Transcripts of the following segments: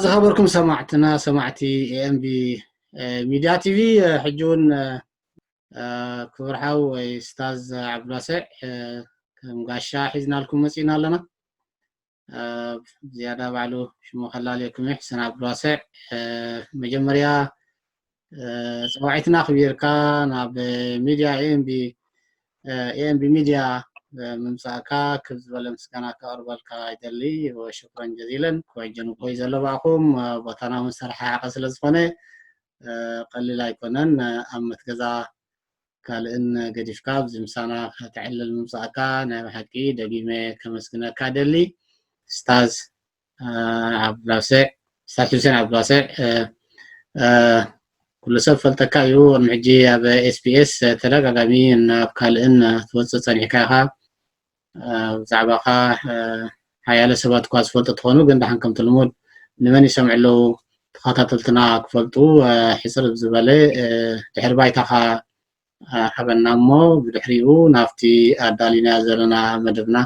ዝኸበርኩም ሰማዕትና ሰማዕቲ ኤኤምቢ ሚድያ ቲቪ፣ ሕጂ እውን ክብር ሓው ወይ ስታዝ ዓብዱልዋስዕ ከም ጋሻ ሒዝናልኩም መፂና ኣለና። ዝያዳ ባዕሉ ሽሙ ከላለየኩም እዩ። ሕሰን ዓብዱልዋስዕ፣ መጀመርያ ፀዋዒትና ክቢርካ ናብ ሚድያ ኤኤምቢ ኤኤምቢ ሚድያ ምምፃእካ ክብ ዝበለ ምስጋና ከቕርበልካ ይደሊ። ወሽኩረን ጀዚለን። ኮጀን ኮይ ዘሎ ባእኹም ቦታና እውን ሰራሕ ሓቂ ስለ ዝኾነ ቀሊል ኣይኮነን። ኣብ መትገዛ ካልእን ገዲፍካ ኣብዚ ምሳና ከተዕልል ምምፃእካ ናይ ብሓቂ ደጊመ ከመስግነካ ደሊ። ስታዝ ዓብዱልዋስዕ፣ ስታዝ ሑሴን ዓብዱልዋስዕ፣ ኩሉ ሰብ ፈልጠካ እዩ። ቅድሚ ሕጂ ኣብ ኤስቢኤስ ተደጋጋሚ ናብ ካልእን ትወፅእ ፀኒሕካ ኢኻ። ብዛዕባኻ ሓያለ ሰባት እኳ ዝፈልጡ ትኾኑ፣ ግን ደሓን ከምቲ ልሙድ ንመን ይሰምዑ ኣለዉ ተኸታተልትና ክፈልጡ ሕፅር ዝበለ ድሕሪ ባይታኻ ሃበና እሞ ብድሕሪኡ ናብቲ ኣዳሊና ዘለና መደብና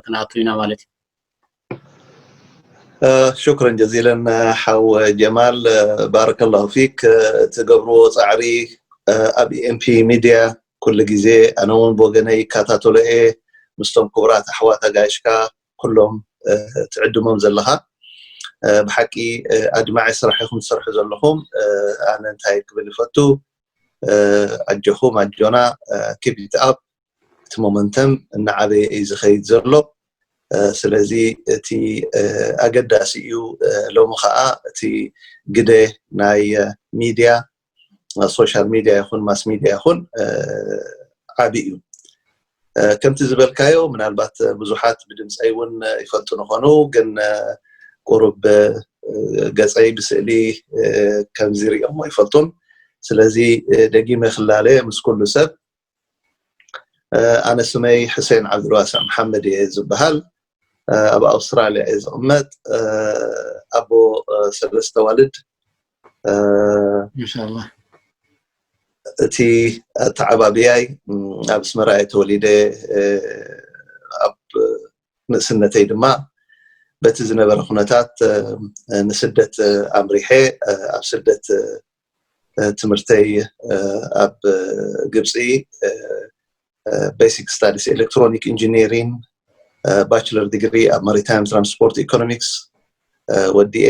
ክንኣቱ ኢና ማለት እዩ። ሽኩረን ጀዚለን ሓው ጀማል፣ ባረከላሁ ፊክ። እትገብርዎ ፃዕሪ ኣብ ኤምፒ ሚድያ ኩሉ ግዜ ኣነ እውን ብወገነይ ይከታተሎ እየ። ምስቶም ክቡራት ኣሕዋት ኣጋይሽካ ኩሎም ትዕድሞም ዘለኻ ብሓቂ ኣድማዒ ስራሕ ኢኹም ትሰርሑ ዘለኹም። ኣነ እንታይ ክብል ይፈቱ፣ ኣጆኹም ኣጆና፣ ኪፕ ኢት ኣፕ። እቲ ሞመንተም እናዓበየ እዩ ዝኸይድ ዘሎ። ስለዚ እቲ ኣገዳሲ እዩ። ሎሚ ከዓ እቲ ግደ ናይ ሚድያ፣ ሶሻል ሚድያ ይኹን ማስ ሚድያ ይኹን ዓብዪ እዩ። ከምቲ ዝበልካዮ ምናልባት ብዙሓት ብድምፀይ እውን ይፈልጡ ንኾኑ፣ ግን ቁሩብ ገፀይ ብስእሊ ከምዚ ሪኦሞ ይፈልጡን። ስለዚ ደጊመ ክላለ ምስ ኩሉ ሰብ። ኣነ ስመይ ሕሴን ዓብዱልዋስዕ መሓመድ እየ ዝበሃል። ኣብ ኣውስትራልያ እየ ዝቕመጥ። ኣቦ ሰለስተ ዋልድ። ማሻላ። እቲ ኣተዓባብያይ ኣብ ኣስመራ እየ ተወሊደ። ኣብ ንእስነተይ ድማ በቲ ዝነበረ ኩነታት ንስደት ኣምሪሐ። ኣብ ስደት ትምህርተይ ኣብ ግብፂ ቤሲክ ስታዲስ ኤሌክትሮኒክ ኢንጂኒሪንግ፣ ባችለር ዲግሪ ኣብ ማሪታይም ትራንስፖርት ኢኮኖሚክስ ወዲኤ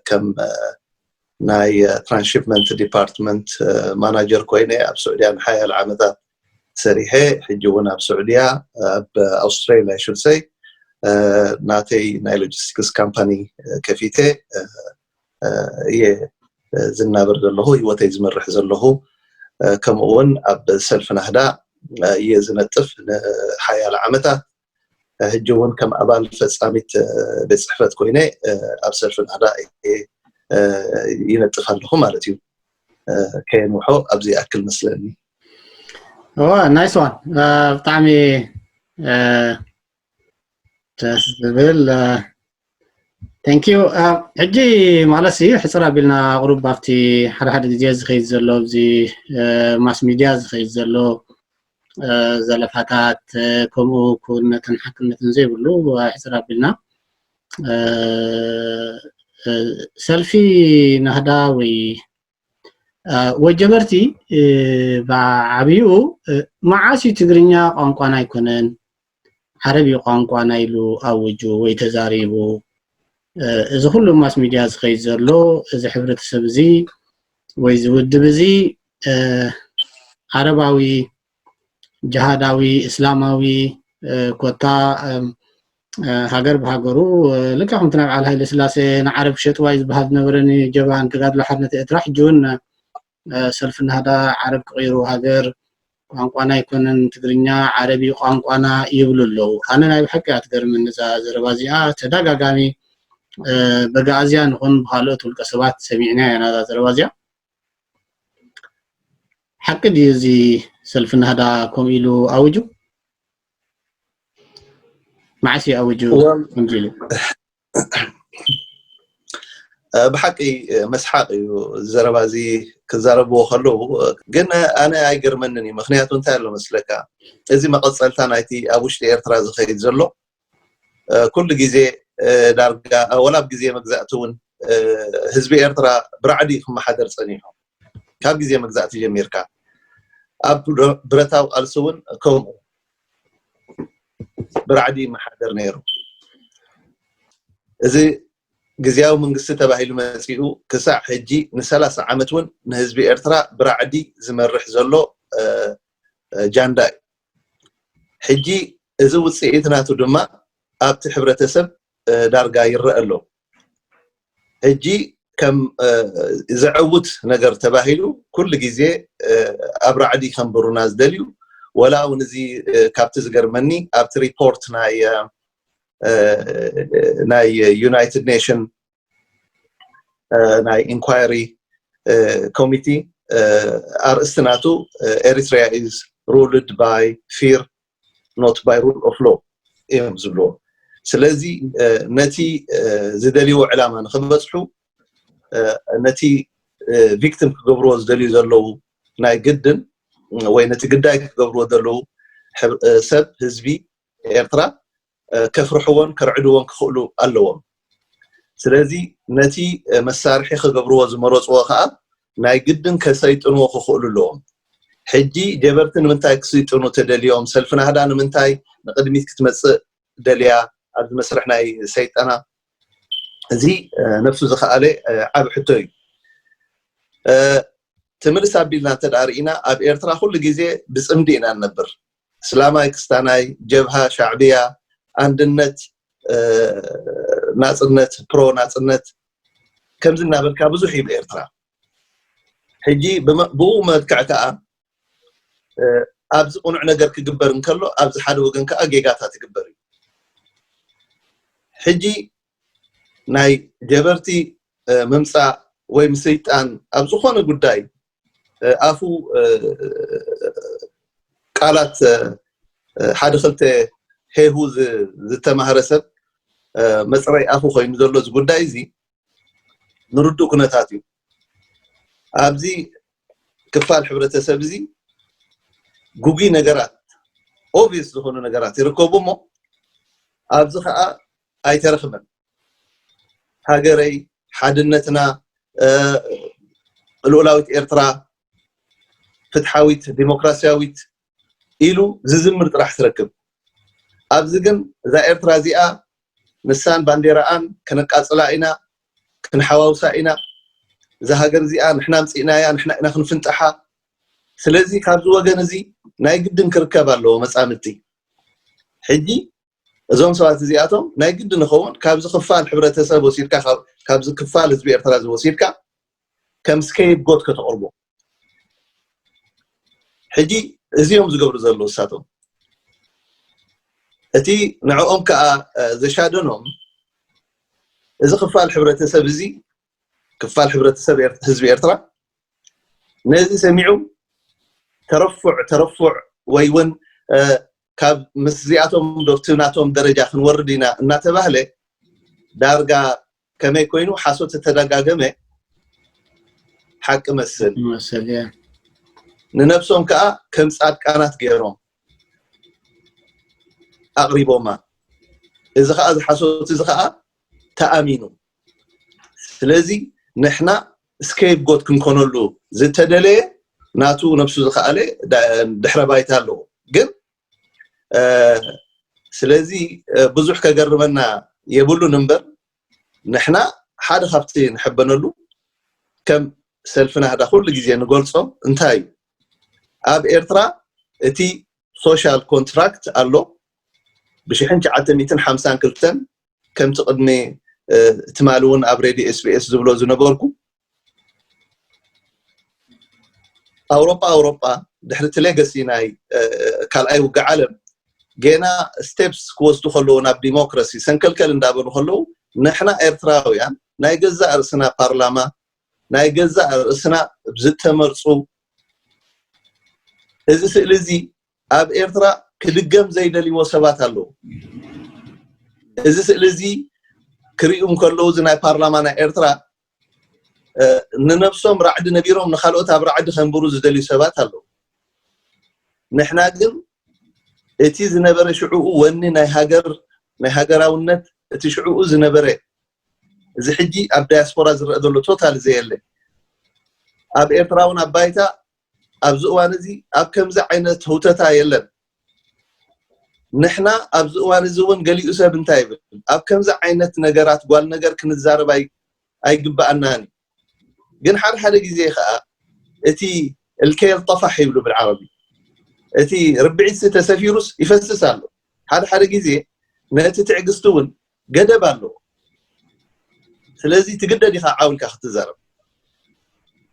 ከም ናይ ትራንስሺፕመንት ዲፓርትመንት ማናጀር ኮይነ ኣብ ስዑድያ ንሓያለ ዓመታት ሰሪሐ። ሕጂ እውን ኣብ ስዑድያ ኣብ ኣውስትራሊያ ሹድሰይ ናተይ ናይ ሎጂስቲክስ ካምፓኒ ከፊተ እየ ዝናበር ዘለኹ፣ ህይወተይ ዝመርሕ ዘለኹ። ከምኡ እውን ኣብ ሰልፊ ናህዳ እየ ዝነጥፍ ንሓያለ ዓመታት። ሕጂ እውን ከም ኣባል ፈፃሚት ቤት ፅሕፈት ኮይነ ኣብ ሰልፊ ናህዳ እየ ይነጥፍ ኣለኹ ማለት እዩ። ከየንውሖ ኣብዚ ይኣክል መስለኒ። ናይስ ዋን። ብጣዕሚ ደስ ዝብል። ቴንክ ዩ። ሕጂ ማለት ዩ ሕፅር ኣቢልና ቁሩብ ኣብቲ ሓደ ሓደ ግዜ ዝኸይድ ዘሎ ኣብዚ ማስ ሚድያ ዝኸይድ ዘሎ ዘለፋታት፣ ከምኡ ክውንነትን ሓቅነትን ዘይብሉ ሕፅር ኣቢልና ሰልፊ ናህዳ ወይ ወጀበርቲ ብዓብይኡ መዓስ እዩ ትግርኛ ቋንቋና ኣይኮነን ዓረብ እዩ ቋንቋና ኢሉ ኣውጁ ወይ ተዛሪቡ? እዚ ኩሉ ማስ ሚድያ ዝኸይድ ዘሎ እዚ ሕብረተሰብ እዚ ወይ እዚ ውድብ እዚ ዓረባዊ ጅሃዳዊ እስላማዊ ኮታ ሃገር ብሃገሩ ልክዕ ከምቲ ናይ በዓል ሃይለ ስላሴ ንዓረብ ክሸጥዋ እዩ ዝበሃል ዝነበረ ንጀብሃን ተጋድሎ ሓርነት ኤርትራ ሕጂ እውን ሰልፊ ናህዳ ዓረብ ክቕይሩ ሃገር ቋንቋና ኣይኮነን ትግርኛ ዓረብ እዩ ቋንቋና ይብሉ ኣለዉ። ኣነ ናይ ብሓቂ እያ ትገርመኒ እዛ ዘረባ እዚኣ። ተደጋጋሚ በጋኣዝያን ይኹን ብካልኦት ውልቀ ሰባት ሰሚዕና ኢና እዛ ዘረባ እዚኣ። ሓቂ ድዩ እዚ ሰልፊ ናህዳ ከምኡ ኢሉ ኣውጁ? መዓስ እዩ ኣውጁ ከምዚ ኢሉ? ብሓቂ መስሓቕ እዩ ዘረባ እዚ ክዛረብዎ ከለዉ። ግን ኣነ ኣይገርመንን እዩ። ምክንያቱ እንታይ ኣሎ መስለካ፣ እዚ መቐፀልታ ናይቲ ኣብ ውሽጢ ኤርትራ ዝኸይድ ዘሎ ኩሉ ግዜ፣ ዳርጋ ወላ ኣብ ግዜ መግዛእቲ እውን ህዝቢ ኤርትራ ብራዕዲ ክመሓደር ፀኒሑ፣ ካብ ግዜ መግዛእቲ ጀሚርካ ኣብ ብረታዊ ቃልሲ እውን ከምኡ ብራዕዲ ይመሓደር ነይሩ። እዚ ግዝያዊ መንግስቲ ተባሂሉ መፂኡ ክሳዕ ሕጂ ንሰላሳ ዓመት እውን ንህዝቢ ኤርትራ ብራዕዲ ዝመርሕ ዘሎ ጃንዳ እዩ። ሕጂ እዚ ውፅኢት ናቱ ድማ ኣብቲ ሕብረተሰብ ዳርጋ ይረአ ኣሎ። ሕጂ ከም ዘዐውት ነገር ተባሂሉ ኩሉ ግዜ ኣብ ራዕዲ ከንብሩና ዝደልዩ፣ ወላ እውን እዚ ካብቲ ዝገርመኒ ኣብቲ ሪፖርት ናይ ናይ ዩናይትድ ኔሽን ናይ ኢንኳይሪ ኮሚቲ ኣርእስቲ ናቱ Eritrea is ruled by fear not by rule of law እዮም ዝብልዎ። ስለዚ ነቲ ዝደልይዎ ዕላማ ንክበፅሑ ነቲ ቪክቲም ክገብርዎ ዝደልዩ ዘለዉ ናይ ግድን ወይ ነቲ ግዳይ ክገብርዎ ዘለዉ ሰብ ህዝቢ ኤርትራ ከፍርሕዎን ከርዕድዎን ክኽእሉ ኣለዎም። ስለዚ ነቲ መሳርሒ ክገብርዎ ዝመረፅዎ ከዓ ናይ ግድን ከሰይጥንዎ ክኽእሉ ኣለዎም። ሕጂ ጀበርቲ ንምንታይ ክስይጥኑ ተደልዮም? ሰልፊ ናህዳ ንምንታይ ንቕድሚት ክትመፅእ ደልያ ኣብዚ መስርሕ ናይ ሰይጠና? እዚ ነብሱ ዝኸኣለ ዓብ ሕቶ እዩ። ትምልስ ኣቢልና እንተ ርኢና ኣብ ኤርትራ ኩሉ ግዜ ብፅምዲ ኢና ንነብር። እስላማይ ክስታናይ፣ ጀብሃ፣ ሻዕብያ፣ ኣንድነት፣ ናፅነት፣ ፕሮ ናፅነት ከምዚ እናበልካ ብዙሕ እዩ ብኤርትራ። ሕጂ ብኡ መልክዕ ከዓ ኣብዚ ቁኑዕ ነገር ክግበር እንከሎ ኣብዚ ሓደ ወገን ከዓ ጌጋታት ይግበር እዩ። ሕጂ ናይ ጀበርቲ ምምፃእ ወይ ምስይጣን ኣብ ዝኾነ ጉዳይ ኣፉ ቃላት ሓደ ክልተ ሄሁ ዝተማህረ ሰብ መፅረይ ኣፉ ኮይኑ ዘሎ እዚ ጉዳይ እዚ ንርዱእ ኩነታት እዩ። ኣብዚ ክፋል ሕብረተሰብ እዚ ጉጉይ ነገራት ኦቪየስ ዝኾኑ ነገራት ይርከቡ እሞ ኣብዚ ከዓ ኣይተረኽበን። ሃገረይ፣ ሓድነትና፣ ልኡላዊት ኤርትራ፣ ፍትሓዊት ዲሞክራሲያዊት ኢሉ ዝዝምር ጥራሕ ትረክብ። ኣብዚ ግን እዛ ኤርትራ እዚኣ ንሳን ባንዴራኣን ከነቃፅላ ኢና፣ ክንሓዋውሳ ኢና፣ እዛ ሃገር እዚኣ ንሕና ኣምፂእናያ፣ ንሕና ኢና ክንፍንጥሓ። ስለዚ ካብዚ ወገን እዚ ናይ ግድን ክርከብ ኣለዎ መፃምድቲ። ሕጂ እዞም ሰባት እዚኣቶም ናይ ግድን ንኸውን ካብዚ ክፋል ሕብረተሰብ ወሲድካ፣ ካብዚ ክፋል ህዝቢ ኤርትራ እዚ ወሲድካ ከም ስኬፕ ጎት ከተቕርቦ። ሕጂ እዚኦም ዝገብሩ ዘለዉ እሳቶም እቲ ንዕኦም ከዓ ዘሻደኖም እዚ ክፋል ሕብረተሰብ እዚ ክፋል ሕብረተሰብ ህዝቢ ኤርትራ ነዚ ሰሚዑ ተረፉዕ ተረፉዕ ወይ እውን ካብ ምስዚኣቶም ዶብቲ ናቶም ደረጃ ክንወርድ ኢና እናተባህለ ዳርጋ ከመይ ኮይኑ ሓሶት ተደጋገመ ሓቂ መስል መስል ንነብሶም ከዓ ከም ፃድቃናት ገይሮም ኣቕሪቦማ። እዚ ከዓ ዝሓሶት እዚ ከዓ ተኣሚኑ። ስለዚ ንሕና ስኬፕ ጎት ክንኮነሉ ዝተደለየ ናቱ ነብሱ ዝኸኣለ ድሕረ ባይታ ኣለዎ። ግን ስለዚ ብዙሕ ከገርመና የብሉን እምበር ንሕና ሓደ ካብቲ ንሕበነሉ ከም ሰልፊ ናህዳ ኩሉ ግዜ ንገልጾ እንታይ እዩ፣ ኣብ ኤርትራ እቲ ሶሻል ኮንትራክት ኣሎ ብሽሕን ትሽዓተ ሚእትን ሓምሳን ክልተን ከምቲ ቅድሚ ትማሊ እውን ኣብ ሬድዮ ኤስቢኤስ ዝብሎ ዝነበርኩ ኣውሮጳ ኣውሮጳ ድሕሪ እቲ ሌገሲ ናይ ካልኣይ ውግእ ዓለም ጌና ስቴፕስ ክወስዱ ከለዉ ናብ ዲሞክራሲ ሰንከልከል እንዳበሉ ከለዉ ንሕና ኤርትራውያን ናይ ገዛእ ርእስና ፓርላማ ናይ ገዛእ ርእስና ዝተመርፁ እዚ ስእሊ እዚ ኣብ ኤርትራ ክድገም ዘይደልይዎ ሰባት ኣለዉ። እዚ ስእሊ እዚ ክርእዩ እንከለዉ እዚ ናይ ፓርላማ ናይ ኤርትራ ንነብሶም ራዕዲ ነቢሮም ንካልኦት ኣብ ራዕዲ ከንብሩ ዝደልዩ ሰባት ኣለዉ። ንሕና ግን እቲ ዝነበረ ሽዕኡ ወኒ ናይ ሃገር ናይ ሃገራውነት እቲ ሽዕኡ ዝነበረ እዚ ሕጂ ኣብ ዳያስፖራ ዝረአ ዘሎ ቶታል ዘየለ ኣብ ኤርትራ እውን ኣብ ባይታ ኣብዚ እዋን እዚ ኣብ ከምዚ ዓይነት ህውተታ የለን። ንሕና ኣብዚ እዋን እዚ እውን ገሊኡ ሰብ እንታይ ይብል ኣብ ከምዚ ዓይነት ነገራት ጓል ነገር ክንዛረብ ኣይግበኣናን እዩ። ግን ሓደ ሓደ ግዜ ከዓ እቲ الكيل طفح ይብሉ بالعربي እቲ ርብዒት ተሰፊሩስ ይፈስስ ኣሎ። ሓደ ሓደ ግዜ ነቲ ትዕግስቲ እውን ገደብ ኣለዎ። ስለዚ ትግደድ ኢኻ ዓው ኢልካ ክትዛረብ።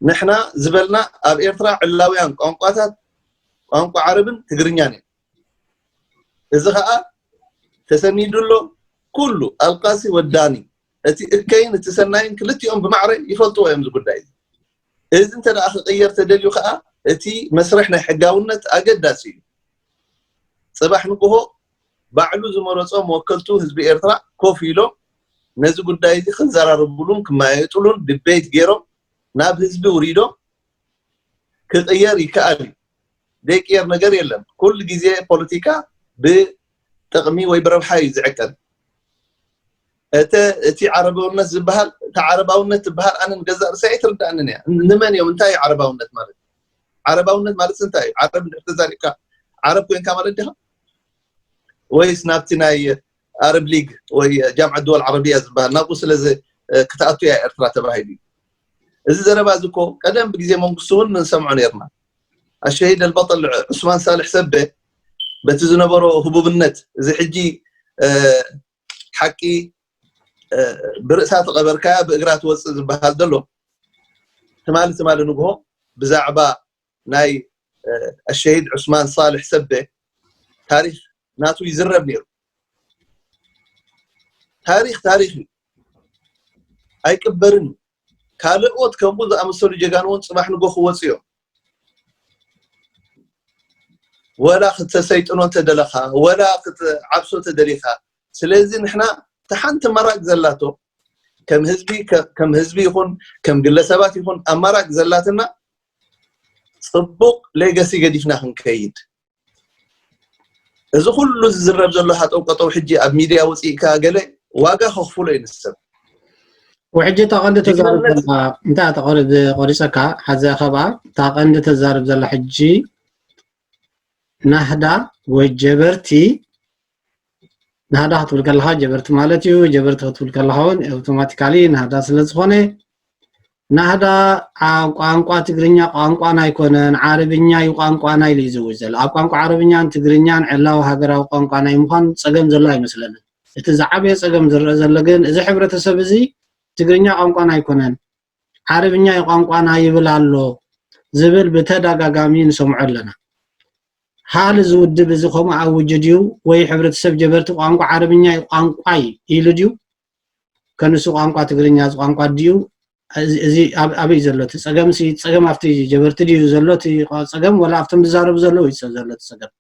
ንሕና ዝበልና ኣብ ኤርትራ ዕላውያን ቋንቋታት ቋንቋ ዓረብን ትግርኛን እዮም። እዚ ከዓ ተሰኒዱ ኣሎ። ኩሉ ኣልቃሲ ወዳኒ እቲ እከይን እቲ ሰናይን ክልቲኦም ብማዕረ ይፈልጥዎ እዮም እዚ ጉዳይ እዚ። እዚ እንተ ደኣ ክቕየር ተደልዩ ከዓ እቲ መስርሕ ናይ ሕጋውነት ኣገዳሲ እዩ። ጽባሕ ንግሆ ባዕሉ ዝመረጾ መወከልቱ ህዝቢ ኤርትራ ኮፍ ኢሎም ነዚ ጉዳይ እዚ ክዘራረብሉን ክመያየጥሉን ድቤት ገይሮም ናብ ህዝቢ ውሪዶም ክቕየር ይከኣል እዩ። ዘይቅየር ነገር የለን። ኩሉ ግዜ ፖለቲካ ብጥቕሚ ወይ ብረብሓ እዩ ዝዕቀን። እተ እቲ ዓረባውነት ዝበሃል እታ ዓረባውነት ትበሃል ኣነ ንገዛእ ርእሰይ ኣይትርዳእንን እያ። ንመን እዮም እንታይ እዩ ዓረባውነት ማለት? ዓረባውነት ማለት እንታይ እዩ? ዓረብ እንድሕር ተዛሪብካ ዓረብ ኮንካ ማለት ዲኻ? ወይስ ናብቲ ናይ ኣረብ ሊግ ወይ ጃምዓ ድወል ዓረብያ ዝበሃል ናብኡ ስለ ክትኣቱ እያ ኤርትራ ተባሂሉ እዩ። እዚ ዘረባ እዚ እኮ ቀደም ብግዜ መንግስቱ እውን ንሰምዖ ነርና። ኣሸሂድ ኣልበጠል ዑስማን ሳልሕ ሰበ በቲ ዝነበሮ ህቡብነት እዚ ሕጂ ሓቂ ብርእሳ ተቐበርካያ ብእግራ ትወፅእ ዝበሃል ዘሎ ትማሊ ትማሊ ንግሆ ብዛዕባ ናይ ኣሸሂድ ዑስማን ሳልሕ ሰበ ታሪክ ናቱ ይዝረብ ነይሩ። ታሪክ ታሪክ እዩ፣ ኣይቅበርን እዩ። ካልኦት ከምኡ ዝኣመሰሉ ጀጋኑ እውን ፅባሕ ንጎ ክወፁ እዮም። ወላ ክተሰይጥኖ እንተደለኻ ወላ ክትዓብሶ ተደሊኻ። ስለዚ ንሕና ተሓንቲ መራጭ ዘላቶ ከም ህዝቢ ከም ህዝቢ ይኹን ከም ግለሰባት ይኹን ኣማራጭ ዘላትና ፅቡቕ ሌገሲ ገዲፍና ክንከይድ። እዚ ኩሉ ዝዝረብ ዘሎ ሃጠው ቀጠው ሕጂ ኣብ ሚድያ ወፂእካ ገለ ዋጋ ከኽፍሎ እዩ ንሰብ። ወሕጂ እታ ቀንዲ ተዛርብ ዘላ እንታይ ተቆርብ ቆሪፀካ ሓዚኣ ከብኣ እታ ቀንዲ ተዛርብ ዘላ ሕጂ ናህዳ ወይ ጀበርቲ ናህዳ ክትብል ከለካ ጀበርቲ ማለት እዩ። ጀበርቲ ክትብል ከለካ እውን ኣውቶማቲካሊ ናህዳ ስለ ዝኾነ ናህዳ ቋንቋ ትግርኛ ቋንቋና ኣይኮነን፣ ዓረብኛ እዩ ቋንቋና ኢሉ እዩ ዝውጅ ዘሎ። ኣብ ቋንቋ ዓረብኛን ትግርኛን ዕላዊ ሃገራዊ ቋንቋ ናይ ምዃን ፀገም ዘሎ ኣይመስለንን። እቲ ዝዓበየ ፀገም ዝረአ ዘሎ ግን እዚ ሕብረተሰብ እዚ ትግርኛ ቋንቋና ኣይኮነን፣ ዓረብኛ እዩ ቋንቋና ይብል ኣሎ ዝብል ብተደጋጋሚ ንሰምዖ ኣለና። ሃል እዚ ውድብ እዚ ከምኡ ኣውጁ ድዩ ወይ ሕብረተሰብ ጀበርቲ ቋንቋ ዓረብኛ እዩ ቋንቋይ ኢሉ ድዩ? ከንሱ ቋንቋ ትግርኛ እዚ ቋንቋ ድዩ? እዚ ኣበይ ዘሎ እቲ ፀገም? ሲ ፀገም ኣብቲ ጀበርቲ ድዩ ዘሎ እቲ ፀገም ወላ ኣብቶም ዝዛረቡ ዘለዉ እዩ ዘሎ እቲ ፀገም?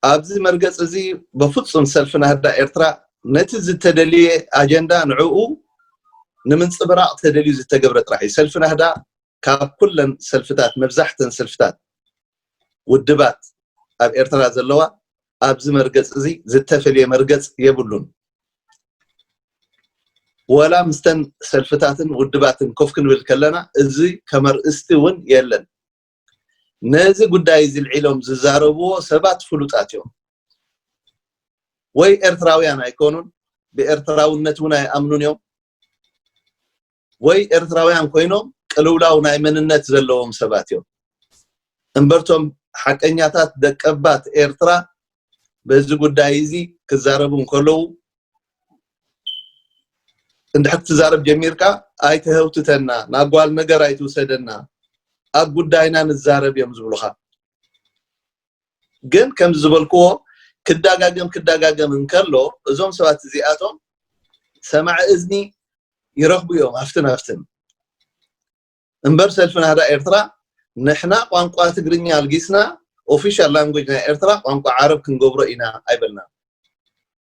ኣብዚ መርገፂ እዚ በፍፁም ሰልፊ ናህዳ ኤርትራ ነቲ ዝተደልየ ኣጀንዳ ንዕኡ ንምንፅብራቕ ተደልዩ ዝተገብረ ጥራሕ እዩ። ሰልፊ ናህዳ ካብ ኩለን ሰልፍታት መብዛሕተን ሰልፍታት ውድባት ኣብ ኤርትራ ዘለዋ ኣብዚ መርገፂ እዚ ዝተፈልየ መርገፅ የብሉን። ወላ ምስተን ሰልፍታትን ውድባትን ኮፍ ክንብል ከለና እዚ ከመርእስቲ እውን የለን። ነዚ ጉዳይ እዚ ልዒሎም ዝዛረብዎ ሰባት ፍሉጣት እዮም። ወይ ኤርትራውያን ኣይኮኑን፣ ብኤርትራውነት እውን ኣይኣምኑን እዮም። ወይ ኤርትራውያን ኮይኖም ቅልውላው ናይ መንነት ዘለዎም ሰባት እዮም። እምበርቶም ሓቀኛታት ደቀባት ኤርትራ በዚ ጉዳይ እዚ ክዛረቡ እንከለዉ እንድሕር ክትዛረብ ጀሚርካ ኣይተህውትተና፣ ናብ ጓል ነገር ኣይትውሰደና፣ ኣብ ጉዳይና ንዛረብ እዮም ዝብሉኻ። ግን ከም ዝበልክዎ ክዳጋገም ክዳጋገም እንከሎ እዞም ሰባት እዚኣቶም ሰማዒ እዝኒ ይረኽቡ እዮም ኣብትን ኣብትን። እምበር ሰልፊ ናህዳ ኤርትራ ንሕና ቋንቋ ትግርኛ ኣልጊስና ኦፊሻል ላንጉጅ ናይ ኤርትራ ቋንቋ ዓረብ ክንገብሮ ኢና ኣይበልና።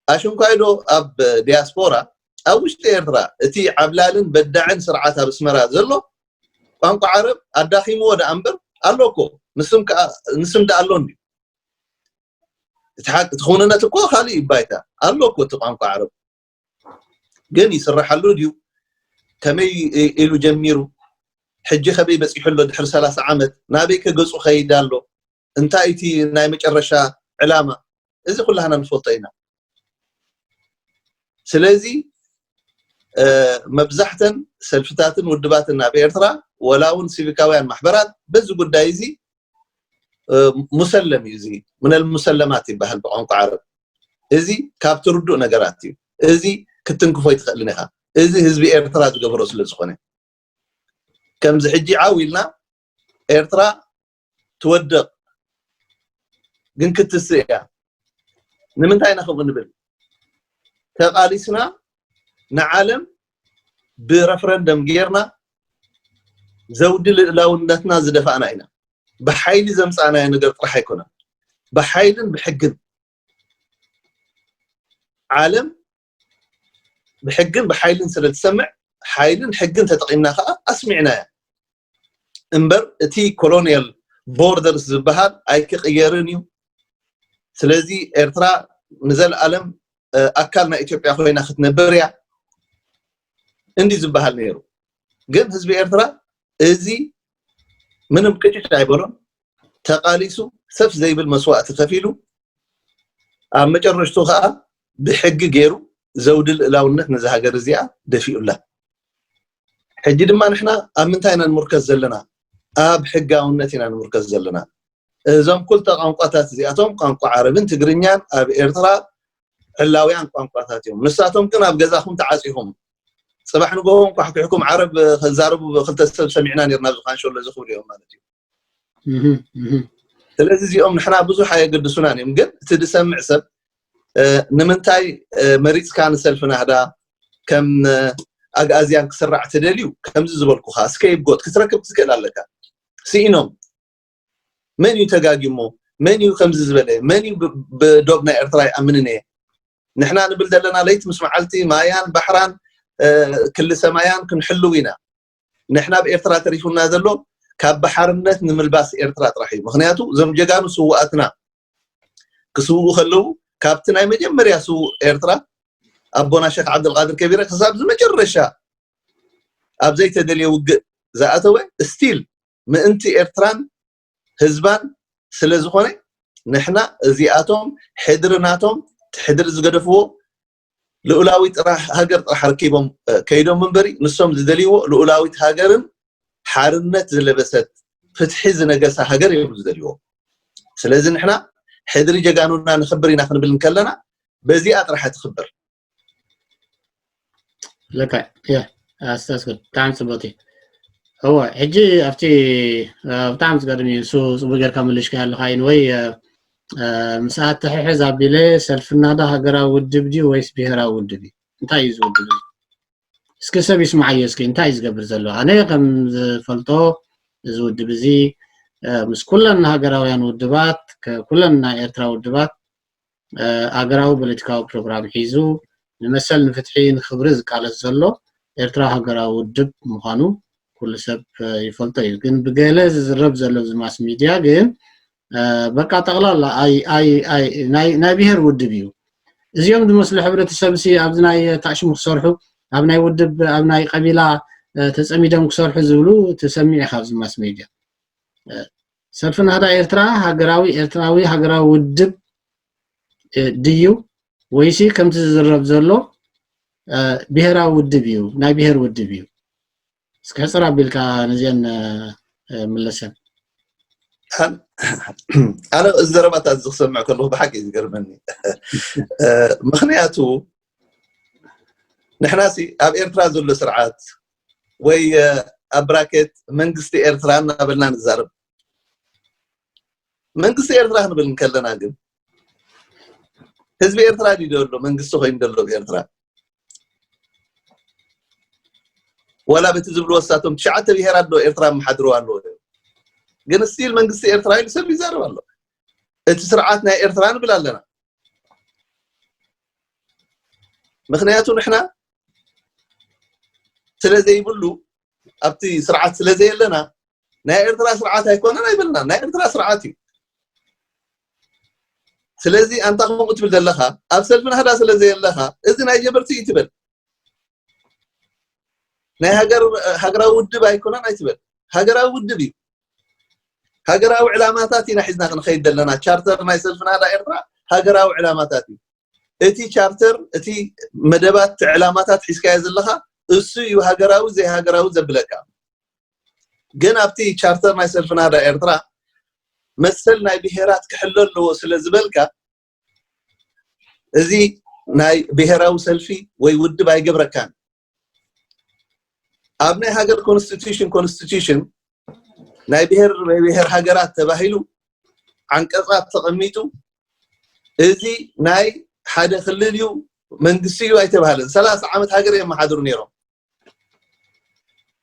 ኣሽንኳይዶ ኣብ ዲያስፖራ ኣብ ውሽጢ ኤርትራ እቲ ዓብላልን በዳዕን ስርዓት ኣብ ኣስመራ ዘሎ ቋንቋ ዓረብ ኣዳኺምዎ ደኣ እምበር ኣሎ እኮ። ንስም ከኣ ንስም ደኣ ኣሎ እንድዩ። እቲ ሓቂ እቲ ክውንነት እኮ ካልእ እዩ ባይታ። ኣሎ እኮ እቲ ቋንቋ ዓረብ። ግን ይስረሓሉ ድዩ? ከመይ ኢሉ ጀሚሩ? ሕጂ ከበይ በጺሑ ኣሎ? ድሕሪ ሰላሳ ዓመት ናበይ ከገጹ ከይድ ኣሎ? እንታይ እቲ ናይ መጨረሻ ዕላማ? እዚ ኩላህና ንፈልጦ ኢና። ስለዚ መብዛሕተን ሰልፍታትን ውድባትን ኣብ ኤርትራ ወላ እውን ሲቪካውያን ማሕበራት በዚ ጉዳይ እዚ ሙሰለም እዩ። እዚ ምነል ሙሰለማት ይበሃል ብቋንቋ ዓረብ። እዚ ካብ ትርዱእ ነገራት እዩ። እዚ ክትንክፎ ይትኽእልን ኢኻ። እዚ ህዝቢ ኤርትራ ዝገበሮ ስለ ዝኾነ ከምዚ ሕጂ ዓው ኢልና ኤርትራ ትወድቕ ግን ክትስእ እያ። ንምንታይ ኢና ከምኡ ንብል? ተቓሊስና ንዓለም ብረፍረንደም ጌርና ዘውዲ ልእላውነትና ዝደፋእና ኢና። ብሓይሊ ዘምፃእናዮ ነገር ጥራሕ ኣይኮነን። ብሓይልን ብሕግን ዓለም ብሕግን ብሓይልን ስለ ትሰምዕ ሓይልን ሕግን ተጠቒምና ከዓ ኣስሚዕናያ። እምበር እቲ ኮሎኒያል ቦርደርስ ዝበሃል ኣይክቕየርን እዩ። ስለዚ ኤርትራ ንዘለኣለም ኣካል ናይ ኢትዮጵያ ኮይና ክትነብር እያ እንዲ ዝበሃል ነይሩ። ግን ህዝቢ ኤርትራ እዚ ምንም ቅጭጭ ኣይበሎን። ተቓሊሱ ሰፍ ዘይብል መስዋእቲ ከፊሉ ኣብ መጨረሽቱ ከዓ ብሕጊ ገይሩ ዘውዲ ልእላውነት ነዚ ሃገር እዚኣ ደፊኡላ። ሕጂ ድማ ንሕና ኣብ ምንታይ ኢና ንምርከዝ ዘለና? ኣብ ሕጋውነት ኢና ንምርከዝ ዘለና። እዞም ክልተ ቋንቋታት እዚኣቶም ቋንቋ ዓረብን ትግርኛን ኣብ ኤርትራ ዕላውያን ቋንቋታት እዮም። ንሳቶም ግን ኣብ ገዛኹም ተዓፂኹም ፅባሕ ንግሆ እንኳሕኩሕኩም ዓረብ ከዛርቡ ክልተ ሰብ ሰሚዕና ነርና ኣብዚ ካንሸሎ እዚ ክብሉ እዮም ማለት እዩ። ስለዚ እዚኦም ንሕና ብዙሕ ኣየገድሱናን እዮም። ግን እቲ ዝሰምዕ ሰብ ንምንታይ መሪፅካ ንሰልፊ ናህዳ ከም ኣግኣዝያን ክስራዕ ትደልዩ? ከምዚ ዝበልኩኻ ስኬፕጎት ክትረክብ ክትክእል ኣለካ። ስኢኖም መን እዩ ተጋጊሞ? መን እዩ ከምዚ ዝበለ? መን እዩ ብዶብ ናይ ኤርትራ ይኣምንን እየ? ንሕና ንብል ዘለና ለይቲ ምስ መዓልቲ ማያን ባሕራን ክሊ ሰማያን ክንሕልው ኢና። ንሕና ኣብ ኤርትራ ተሪፉና ዘሎ ካብ ባሕርነት ንምልባስ ኤርትራ ጥራሕ እዩ። ምክንያቱ እዞም ጀጋኑ ስውኣትና ክስውኡ ከለዉ ካብቲ ናይ መጀመርያ ስውእ ኤርትራ ኣቦና ሸክ ዓብደልቃድር ከቢረ ክሳብ ዝመጨረሻ ኣብ ዘይተደልየ ውግእ ዝኣተወ ስቲል ምእንቲ ኤርትራን ህዝባን ስለ ዝኾነ ንሕና እዚኣቶም ሕድሪ ናቶም ሕድሪ ዝገደፍዎ ልኡላዊ ጥራሕ ሃገር ጥራሕ ረኪቦም ከይዶም እምበሪ ንሶም ዝደልይዎ ልኡላዊት ሃገርን ሓርነት ዝለበሰት ፍትሒ ዝነገሳ ሃገር እዮም ዝደልይዎ። ስለዚ ንሕና ሕድሪ ጀጋኑና ንኽብር ኢና ክንብል እንከለና በዚኣ ጥራሕ ትኽብር። ለካ ያ ኣስተስክር ብጣዕሚ ፅቡቅ እዩ። እወ ሕጂ ኣብቲ ብጣዕሚ ዝገርም እዩ። እሱ ፅቡቅ ጌርካ መሊሽካ ኣለካ። ኢንወይ ምስ ኣተሕሕዝ ኣቢለ ሰልፍና ዶ ሃገራዊ ውድብ ድዩ ወይስ ብሄራዊ ውድብ እዩ? እንታይ እዩ እዚ ውድብ እዚ? እስኪ ሰብ ይስምዓዮ እስኪ እንታይ እዩ ዝገብር ዘሎ? ኣነ ከም ዝፈልጦ እዚ ውድብ እዚ ምስ ኩለን ሃገራውያን ውድባት ኩለን ናይ ኤርትራ ውድባት ሃገራዊ ፖለቲካዊ ፕሮግራም ሒዙ ንመሰል ንፍትሒ ንክብሪ ዝቃለስ ዘሎ ኤርትራዊ ሃገራዊ ውድብ ምዃኑ ኩሉ ሰብ ይፈልጦ እዩ። ግን ብገለ ዝዝረብ ዘሎ እዚ ማስ ሚድያ ግን በቃ ጠቕላላ ናይ ብሄር ውድብ እዩ። እዚኦም ዝመስሉ ሕብረተሰብ ሲ ኣብዚ ናይ ታሽሙ ክሰርሑ ኣብ ናይ ውድብ ኣብ ናይ ቀቢላ ተፀሚዶም ክሰርሑ ዝብሉ ትሰሚዕ ኢኻ ኣብዚ ማስ ሚድያ። ሰልፊ ናህዳ ኤርትራ ሃገራዊ ኤርትራዊ ሃገራዊ ውድብ ድዩ ወይሲ ከምቲ ዝዝረብ ዘሎ ብሄራዊ ውድብ እዩ፣ ናይ ብሄር ውድብ እዩ? እስኪ ሕፅር ኣቢልካ ነዚአን ምለሰን። ኣነ እዚ ዘረባታት እዚ ክሰምዕ ከለኹ ብሓቂ እዩ ዝገርመኒ። ምክንያቱ ንሕናሲ ኣብ ኤርትራ ዘሎ ስርዓት ወይ ኣብ ብራኬት መንግስቲ ኤርትራ እናበልና ንዛረብ። መንግስቲ ኤርትራ ክንብል እንከለና ግን ህዝቢ ኤርትራ ድዩ ዘሎ መንግስቲ ኮይኑ ዘሎ ብኤርትራ? ዋላ በቲ ዝብልዎ እሳቶም ትሽዓተ ብሄራት ዶ ኤርትራ መሓድርዋ ኣለዎ? ግን ስቲል መንግስቲ ኤርትራ ኢሉ ሰብ ይዛረብ ኣሎ። እቲ ስርዓት ናይ ኤርትራ ንብል ኣለና። ምክንያቱ ንሕና ስለ ዘይብሉ ኣብቲ ስርዓት ስለ ዘየለና ናይ ኤርትራ ስርዓት ኣይኮነን ኣይበልና ናይ ኤርትራ ስርዓት እዩ። ስለዚ ኣንታ ከምኡ ትብል ዘለኻ ኣብ ሰልፊ ናህዳ ስለ ዘየለኻ እዚ ናይ ጀበርቲ እዩ ትበል። ናይ ሃገር ሃገራዊ ውድብ ኣይኮነን ኣይትበል። ሃገራዊ ውድብ እዩ። ሃገራዊ ዕላማታት ኢና ሒዝና ክንኸይድ ዘለና። ቻርተር ናይ ሰልፊ ናህዳ ኤርትራ ሃገራዊ ዕላማታት እዩ። እቲ ቻርተር እቲ መደባት ዕላማታት ሒዝካዮ ዘለኻ እሱ እዩ ሃገራዊ ዘይሃገራዊ ዘብለካ። ግን ኣብቲ ቻርተር ናይ ሰልፊ ናህዳ ኤርትራ መሰል ናይ ብሄራት ክሕሎ ኣለዎ ስለ ዝበልካ እዚ ናይ ብሄራዊ ሰልፊ ወይ ውድብ ኣይገብረካን። ኣብ ናይ ሃገር ኮንስቲቱሽን ኮንስቲቱሽን ናይ ብሄር ናይ ብሄር ሃገራት ተባሂሉ ዓንቀጻት ተቐሚጡ እዚ ናይ ሓደ ክልል እዩ መንግስቲ እዩ ኣይተባሃለን። ሰላሳ ዓመት ሃገር እዮም መሓድሩ ነይሮም።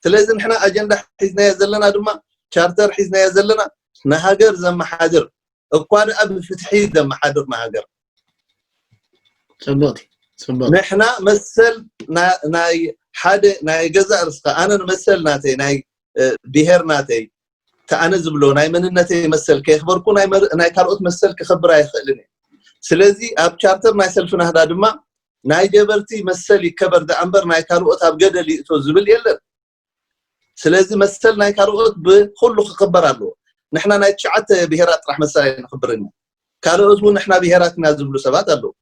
ስለዚ ንሕና ኣጀንዳ ሒዝናዮ ዘለና ድማ ቻርተር ሒዝናዮ ዘለና ንሃገር ዘመሓድር እኳ ደኣ ብፍትሒ ዘመሓድር ንሃገር ጽቡቕቲ ጽቡቕ ንሕና መሰል ናይ ሓደ ናይ ገዛእ ርስኻ ኣነ ንመሰል ናተይ ናይ ብሄር ናተይ ተኣነ ዝብሎ ናይ መንነተይ መሰል ከየኽበርኩ ናይ ካልኦት መሰል ክኸብር ኣይኽእልን እየ። ስለዚ ኣብ ቻርተር ናይ ሰልፊ ናህዳ ድማ ናይ ጀበርቲ መሰል ይከበር ደኣ እምበር ናይ ካልኦት ኣብ ገደል ይእቶ ዝብል የለን። ስለዚ መሰል ናይ ካልኦት ብኩሉ ክኽበር ኣለዎ። ንሕና ናይ ትሽዓተ ብሄራት ጥራሕ መሰል ኣይነኽብርን ኢና። ካልኦት እውን ንሕና ብሄራት ኢና ዝብሉ ሰባት ኣለዉ።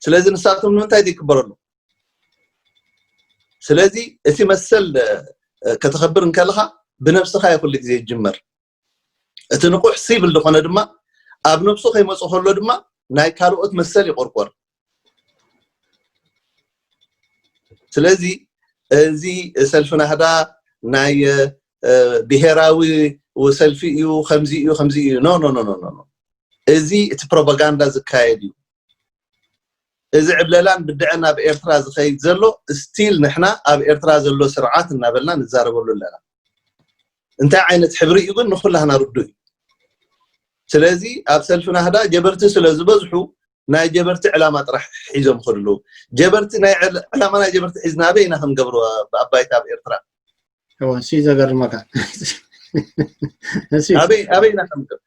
ስለዚ ንሳቶም ንምንታይ ዘይክበረሉ? ስለዚ እቲ መሰል ከተኸብር እንከለኻ ብነብስኻ እዩ ኩሉ ግዜ ይጅመር። እቲ ንቑሕ ሲቪል ዝኾነ ድማ ኣብ ነብሱ ከይመፁ ከሎ ድማ ናይ ካልኦት መሰል ይቆርቆር። ስለዚ እዚ ሰልፊ ናህዳ ናይ ብሄራዊ ሰልፊ እዩ ከምዚ እዩ ከምዚ እዩ no no no no no እዚ እቲ ፕሮፓጋንዳ ዝካየድ እዩ። እዚ ዕብለላን ብድዐን ኣብ ኤርትራ ዝኸይድ ዘሎ still ንሕና ኣብ ኤርትራ ዘሎ ስርዓት እናበልና ንዛረበሉ ኣለና። እንታይ ዓይነት ሕብሪ እዩ ግን ንኩላህና ርዱእ እዩ። ስለዚ ኣብ ሰልፊ ናህዳ ጀበርቲ ስለ ዝበዝሑ ናይ ጀበርቲ ዕላማ ጥራሕ ሒዞም ይኸዱ ኣለዉ። ጀበርቲ ናይ ዕላማ ናይ ጀበርቲ ሒዝና ኣበይ ኢና ክንገብሮ ኣብ ባይታ ኣብ ኤርትራ? እወ እሱ ዘገርመካ። እሱ ኣበይ ኣበይ ኢና ክንገብሮ?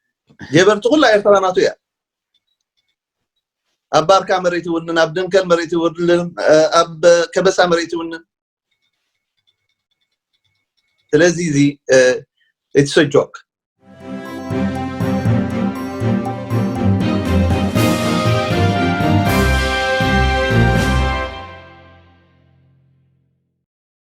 ጀበርቲ ኩላ ኤርትራ ናቱ እያ። ኣብ ባርካ መሬት ይውንን፣ ኣብ ደንከል መሬት ይውንን፣ ኣብ ከበሳ መሬት ይውንን። ስለዚ እዚ it's a joke።